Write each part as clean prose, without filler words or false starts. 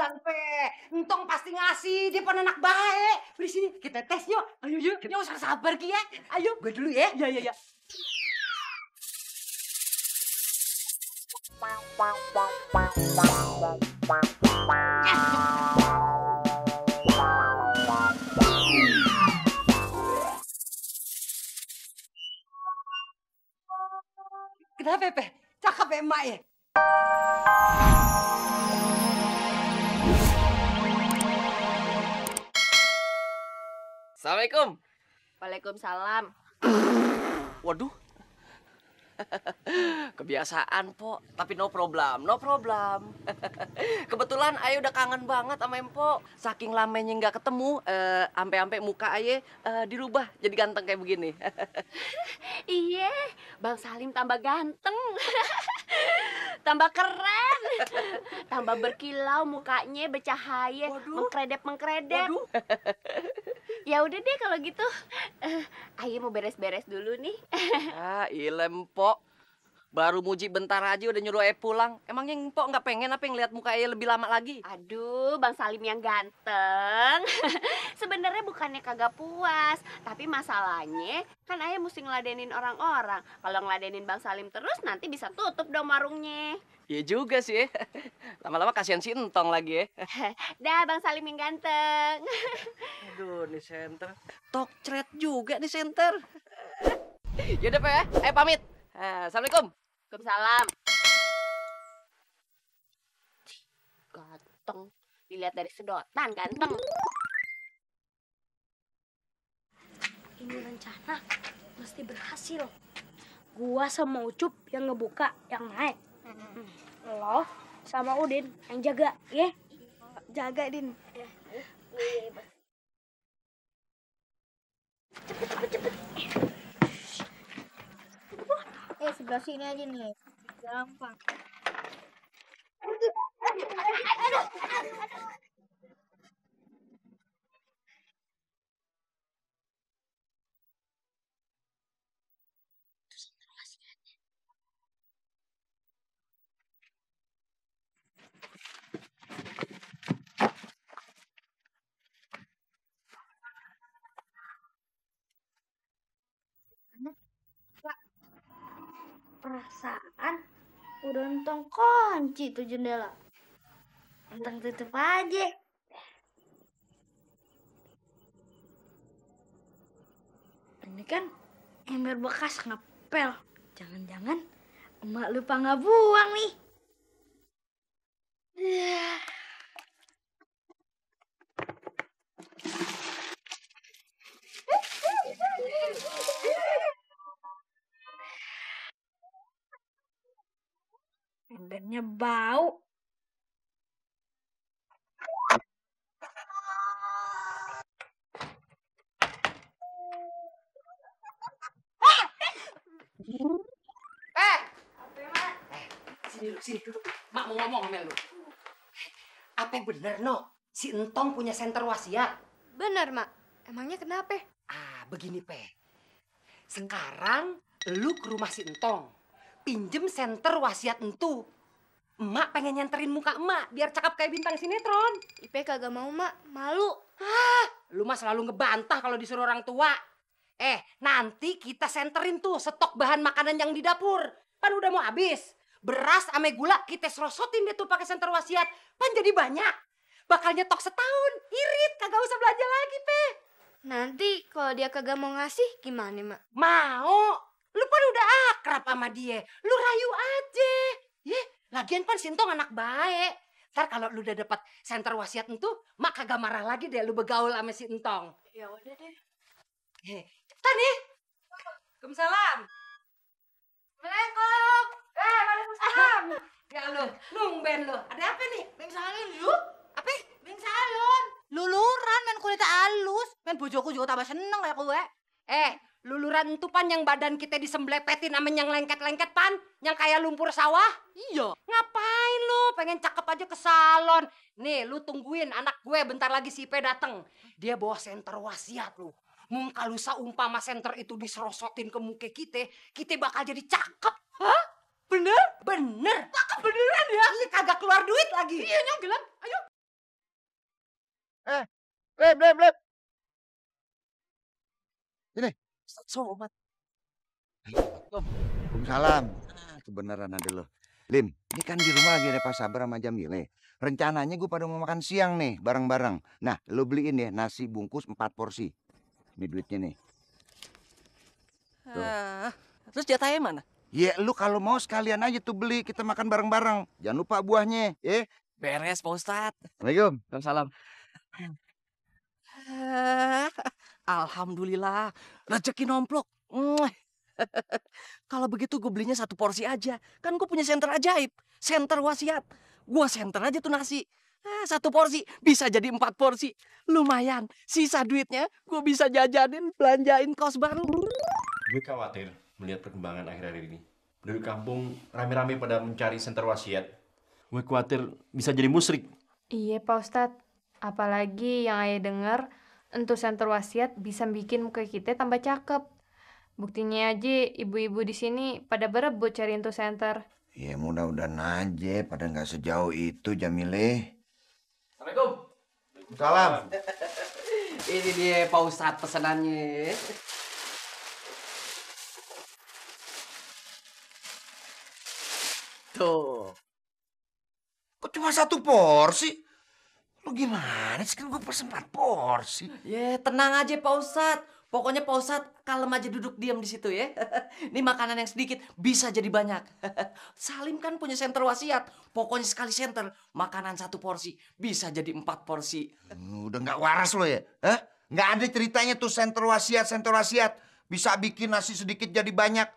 kasihan, Pe. Entong pasti ngasih, dia pan anak baik. Di sini kita tes yuk. Ayo yuk. Nggak usah sabar Ki ya. Ayo, gue dulu ya. Iya, iya, iya. Kenapa, Pe? Cakep ya, emak ya? Assalamualaikum. Waalaikumsalam. Waduh. Kebiasaan, Po. Tapi no problem, no problem. Kebetulan Ayo udah kangen banget sama Empo. Saking lamanya nggak ketemu, ampe-ampe muka Aye dirubah jadi ganteng kayak begini. Iya, Bang Salim tambah ganteng. Tambah keren. Tambah berkilau mukanya, bercahaya, mengkredep-mengkredep. Ya udah deh kalau gitu. Ayo mau beres-beres dulu nih. Ah, ilem, Po. Baru muji bentar aja udah nyuruh Aye pulang. Emangnya Empo nggak pengen apa yang lihat muka Aye lebih lama lagi? Aduh, Bang Salim yang ganteng. Sebenarnya bukannya kagak puas, tapi masalahnya kan Ayah mesti ngeladenin orang-orang. Kalau ngeladenin Bang Salim terus nanti bisa tutup dong warungnya. Iya juga sih. Lama-lama kasihan si Entong lagi ya. Dah, Bang Salim yang ganteng. Aduh, nih senter. Tokcret juga nih senter. Yaudah, Pak ya. Ayo pamit. Assalamualaikum. Waalaikumsalam. Ganteng. Dilihat dari sedotan, ganteng. Ini rencana mesti berhasil. Gua sama Ucup yang ngebuka, yang naik. Lo sama Udin yang jaga, ya? Jaga, Din. Cepet. Sebelah sini aja nih. Gampang. Perasaan udah entong kunci tuh jendela. Entong tutup aja. Ini kan ember bekas ngepel. Jangan-jangan emak lupa nggak buang nih. Embernya bau. Sini duduk. Mak mau ngomong sama lu. Apa yang bener, No? Si Entong punya senter wasiat. Bener, Mak. Emangnya kenapa? Begini, Pe. Sekarang lu ke rumah si Entong. Pinjem senter wasiat entu. Emak pengen nyanterin muka emak biar cakep kayak bintang sinetron. Ipe kagak mau, Mak. Malu. Lu mah selalu ngebantah kalau disuruh orang tua. Nanti kita senterin tuh stok bahan makanan yang di dapur. Kan udah mau habis. Beras ame gula kita serosotin deh tuh pakai senter wasiat. Pan jadi banyak. Bakal nyetok setahun. Irit, kagak usah belanja lagi, Pe. Nanti kalau dia kagak mau ngasih, gimana, Mak? Mau. Lu pan udah akrab sama dia. Lu rayu aja. Lagian pan Sintong anak baik. Ntar kalau lu udah dapat senter wasiat itu, mak kagak marah lagi deh lu begaul sama si Entong. Ya udah deh. Cepetan nih. Waalaikumsalam. Assalamualaikum. Waalaikumsalam. Ya lu, nungben lu. Ada apa nih? Beng Salim yuk. Apa? Beng Salon. Luluran main kulit halus. Main bojoku juga tambah seneng ya kowe. Luluran itu pan yang badan kita disemblepetin sama yang lengket-lengket pan, yang kayak lumpur sawah. Iya. Ngapain lu? Pengen cakep aja ke salon. Nih, lu tungguin anak gue bentar lagi si Ipe dateng. Dia bawa senter wasiat lu. Kalau saumpama senter itu diserosotin ke muka kita bakal jadi cakep. Hah? Bener? Bener. Cakep beneran ya? Iya, kagak keluar duit lagi. Iya, nyong bilang. Ayo. Lip. Sini. Sobat. Waalaikumsalam. Kebenaran ada lo. Lim, ini kan di rumah lagi ada Pak Sabar sama Jamile. Rencananya gue pada mau makan siang nih, bareng-bareng. Nah, lo beliin ya nasi bungkus 4 porsi. Ini duitnya nih. Terus jatahnya mana? Ya, lu kalau mau sekalian aja tuh beli, kita makan bareng-bareng. Jangan lupa buahnya, ya. Beres, Pak Ustadz. Assalamualaikum. Waalaikumsalam. Alhamdulillah, rezeki nomplok. Kalau begitu gue belinya 1 porsi aja. Kan gue punya senter ajaib, senter wasiat. Gue senter aja tuh nasi. 1 porsi bisa jadi 4 porsi. Lumayan, sisa duitnya gue bisa jajanin, belanjain kos baru. Gue khawatir melihat perkembangan akhir-akhir ini. Penduduk kampung rame-rame pada mencari senter wasiat. Gue khawatir bisa jadi musyrik. Iya Pak Ustadz, apalagi yang ayah dengar, untuk senter wasiat bisa bikin muka kita tambah cakep. Buktinya aja ibu-ibu di sini pada berebut cari untuk senter. Ya mudah-mudahan aja, pada nggak sejauh itu Jamile. Assalamualaikum. Salam. Ini dia Pak Ustadz pesanannya. Tuh. Kok cuma 1 porsi? Lu gimana sih, kan gue pesen 4 porsi. Ya tenang aja Pak Ustadz. Pokoknya Pak Ustadz kalem aja duduk diam di situ ya. Ini makanan yang sedikit bisa jadi banyak. Salim kan punya senter wasiat. Pokoknya sekali senter makanan 1 porsi bisa jadi 4 porsi. Udah nggak waras lo ya? Hah? Nggak ada ceritanya tuh senter wasiat. Bisa bikin nasi sedikit jadi banyak.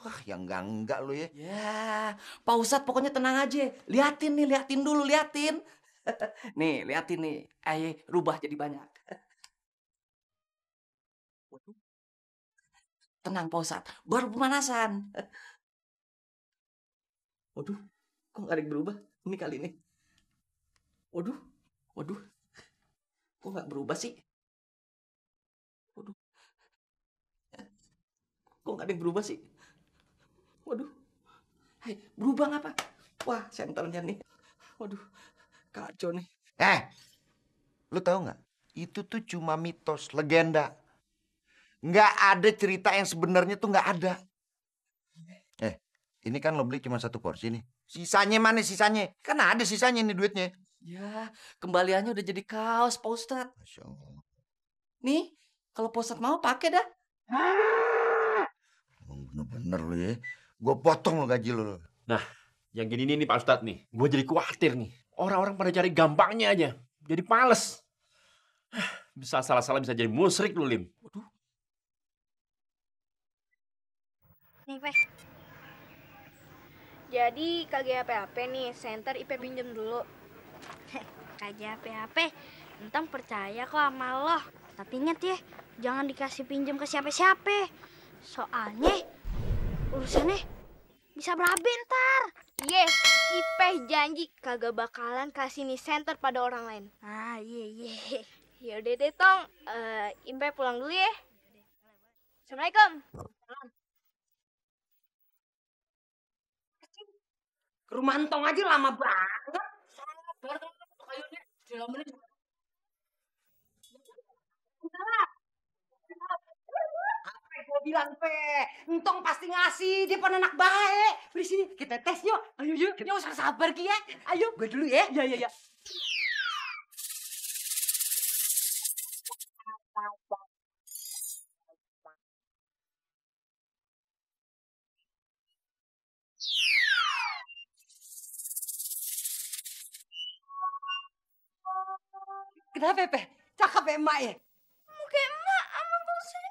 Wah, yang enggak lo ya. Ya, Pak Ustadz pokoknya tenang aja. Liatin dulu, liatin. Nih, liatin nih. Ayo rubah jadi banyak. Waduh. Tenang Pak Ustadz, baru pemanasan. Waduh, kok nggak ada yang berubah? Ini kali ini. Waduh. Kok nggak berubah sih? Waduh. Kok nggak ada yang berubah sih? Waduh. Hai, berubah nggak Pak? Wah, senternya nih. Waduh, kacau nih. Lu tahu nggak? Itu tuh cuma mitos, legenda. Nggak ada cerita yang sebenarnya tuh nggak ada. Ini kan lo beli cuma 1 porsi nih. Sisanya mana sisanya? Kan ada sisanya nih duitnya. Ya, kembaliannya udah jadi kaos Pak Ustadz. Masya Allah. Nih, kalau Pak Ustadz mau pakai dah. Bener-bener lo ya. Gue potong lo gaji lo. Nah, yang gini nih Pak Ustadz nih. Gue jadi khawatir nih. Orang-orang pada cari gampangnya aja. Jadi males. Bisa salah-salah bisa jadi musyrik lu, Lim. Waduh. Nih, Pe. Jadi kagak apa-apa nih, senter Ipe pinjem dulu. Kagak apa-apa, Entang percaya kok sama lo. Tapi inget ya, jangan dikasih pinjem ke siapa-siapa. Soalnya urusannya bisa berabe ntar. Iya, Ipeh janji kagak bakalan kasih nih senter pada orang lain. Ah, iya. Yaudah deh, Tong. Ipeh pulang dulu ya. Assalamualaikum. Ke rumah Entong aja lama banget. Sabar kan kayunya. Dilamarin juga. Apa yang gua bilang, Pe? Entong pasti ngasih. Dia pun anak baik. Di sini kita tes yuk. Ayo yuk. Kita usah sabar Ki ya. Ayo. Gue dulu ya. Iya. Kenapa, Pe? Cakep ya, Emak ya? Muka emak sama bosan.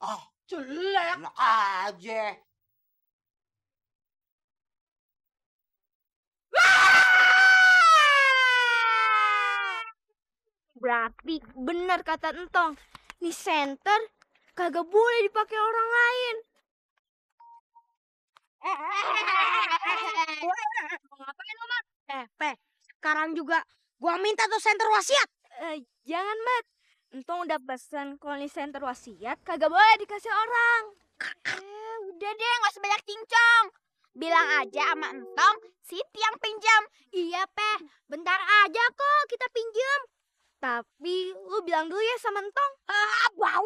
Oh, jelek. Enak aja. Berarti benar kata Entong. Nih senter kagak boleh dipakai orang lain. Mau ngapain lo, Mat? Pe, sekarang juga gua minta tuh senter wasiat. Jangan, Mat. Entong udah pesan kalau nih senter wasiat kagak boleh dikasih orang. Udah deh, nggak usah banyak cincong. Bilang aja sama Entong, Siti yang pinjam. Iya, Peh. Bentar aja kok kita pinjem. Tapi lu bilang dulu ya sama Entong. Bau